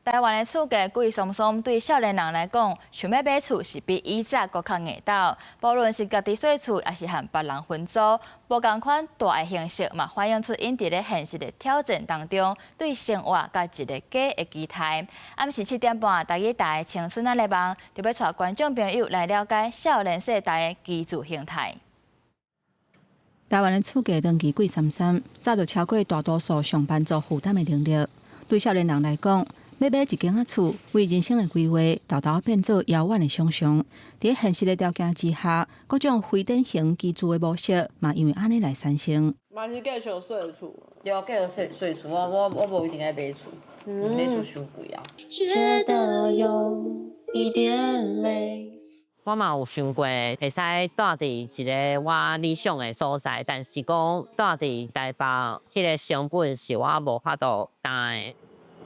台灣的厝價貴桑桑，對少年人來講，想欲買厝是比以前閣較硬鬥。無論是家己細厝，抑是和別人分租，無仝款蹛的形式，嘛反映出𪜶佇咧現實的挑戰當中，對生活佮一个家的期待。暗時7點半，台語台青春仔聯網，就欲帶觀眾朋友來了解少年世代的居住形態。台灣的厝價長期貴參參，早就超過大多數上班族負擔的能力。對少年人來講，欲買一間仔厝，為人生的規劃，沓沓變做遙遠的想像。佇現實的條件之下，各種非典型居住的模式，嘛因為按呢來產生。嘛是繼續細厝，對啊，繼續細細厝，我我我無一定愛買厝，買厝傷貴啊。覺得有一點累。我嘛有想過會使蹛佇一个我理想的所在，但是講蹛佇台北，彼个成本是我無法度擔的。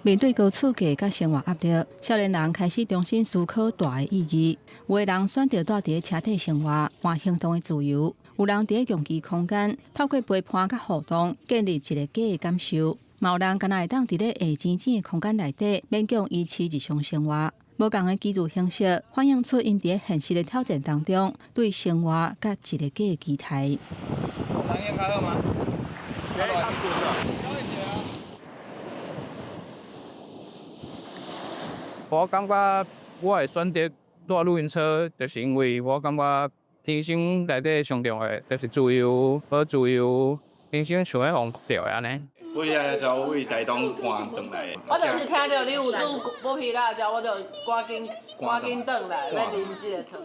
面對高厝價佮生活壓力，少年人開始重新思考蹛的意義。有的人選擇蹛佇車底生活，換行動的自由；有人佇共居空間，透過陪伴佮互動，建立一个家的感受。嘛有人干焦會當佇咧下錢錢的空間內底，勉強維持日常生活。無仝的居住形式，反映出𪜶佇現實的挑戰當中，對生活佮一个家的期待。長煙開喝嗎？可以。我感覺我會選擇蹛露營車，就是因為我感覺人生內底上重要的就是自由，無自由，人生像欲予人掠的按呢。我遐就為台東趕轉來的。我就是聽著你有煮剝皮辣椒，我就趕緊趕緊轉來欲啉這个湯。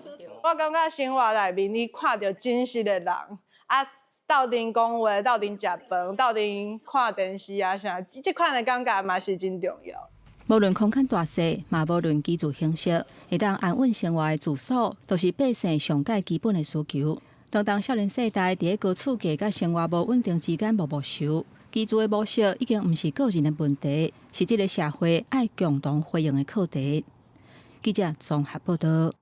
我感覺生活內面你看著真實的人，啊，鬥陣講話，鬥陣食飯，鬥陣看電視啊啥，這款的感覺嘛是真重要。無論空間大細，嘛無論居住形式，會當安穩生活的住所，都是百姓上蓋基本的需求。當當少年世代佇咧高厝價佮生活無穩定之間摸摸踅，居住的模式已經毋是個人的問題，是這个社會愛共同回應的課題。記者綜合報導。